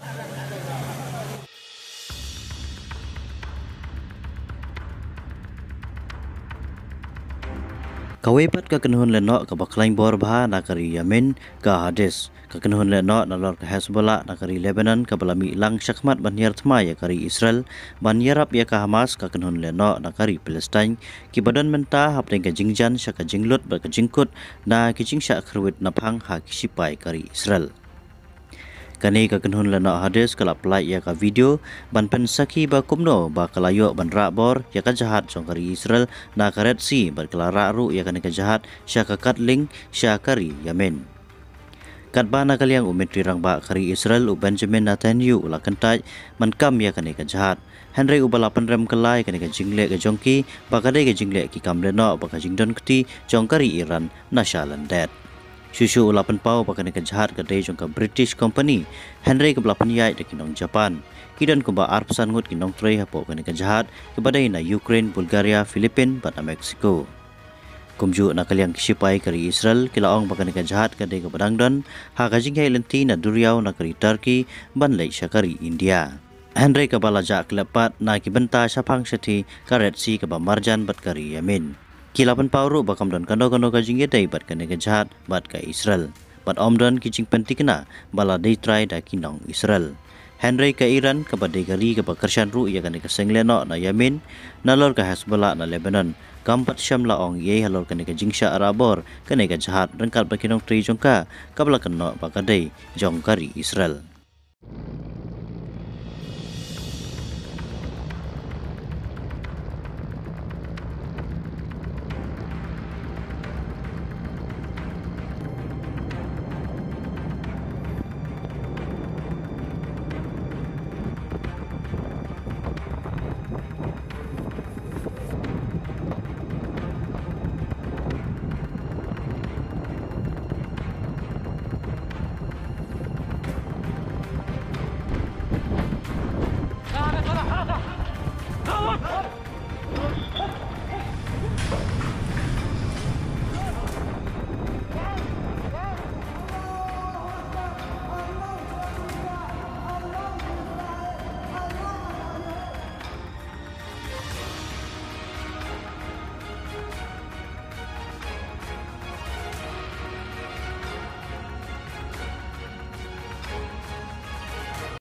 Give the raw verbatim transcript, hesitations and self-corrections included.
Kawei pat ka kynhun lehnoh kaba khlaiñ bor bha na ka ri Yemen, ka Hades. Ka kynhun lehnoh nalor ka Hezbollah na ka ri Lebanon kaba la mih lang shakhmat ban hiar thma ïa ka ri Israel ban ïarap ïa ka Hamas, ka kynhun lehnoh na ka ri Palestine, kiba don mynta hapdeng ka jingjan sha ka jinglut bad ka jingkut na ki jingshah kyrwit naphang ha ki shipai ka ri Israel. Kane ka kynhun lehnoh Hades ka la pynlait ïa ka video ban pynsakhi ba kumno ba ka la ïoh ban rah bor ïa ka jahaj jong ka ri Israel na ka Red Sea, bad ka la rah ruh ïa kane ka jahaj sha ka katling sha ka ri Yemen. Katba na ka liang u Myntri Rangbah ka ri Israel u Benjamin Netanyahu u la kyntait ban kam ïa kane ka jahaj, hynrei uba la pynrem kylla ïa kane ka jingleh ka jong ki ba ka dei ka jingleh ki kam lehnoh bad ka jingdon kti jong ka ri Iran na sha lyndet. Shuh shuh u la pynpaw ba kane ka jahaj ka dei jong ka British Company, hynrei kaba la pynïaid da ki nong Japan. Ki don kumba arphew san ngut ki nongtrei hapoh kane ka jahaj, kiba dei na Ukraine, Bulgaria, Philippines bad na Mexico. Kumjuh na ka liang ki shipai ka ri Israel ki la ong ba kane ka jahaj ka dei kaba dang don ha ka jingïaid lynti na duriaw na ka ri Turkey ban leit sha ka ri India. Hynrei kaba la jah klep pat na ki bynta shaphang shathie ka Red Sea kaba marjan bad ka ri Yemen. Ki la pynpaw ruh ba kam don kano kano ka jingïadei bad kane ka jahaj bad ka Israel, bad ym don ki jingpynthikna ba la dei trai da ki nong Israel. Hynrei ka Iran kaba dei ka ri kaba kyrshan ruh ïa kane ka seng lehnoh na Yemen nalor ka Hezbollah na Lebanon, kam pat shym la ong ei ei halor kane ka jingshah rah bor kane ka jahaj ryngkat bad ki nongtrei jong ka, kaba la kynnoh ba ka dei jong ka ri Israel.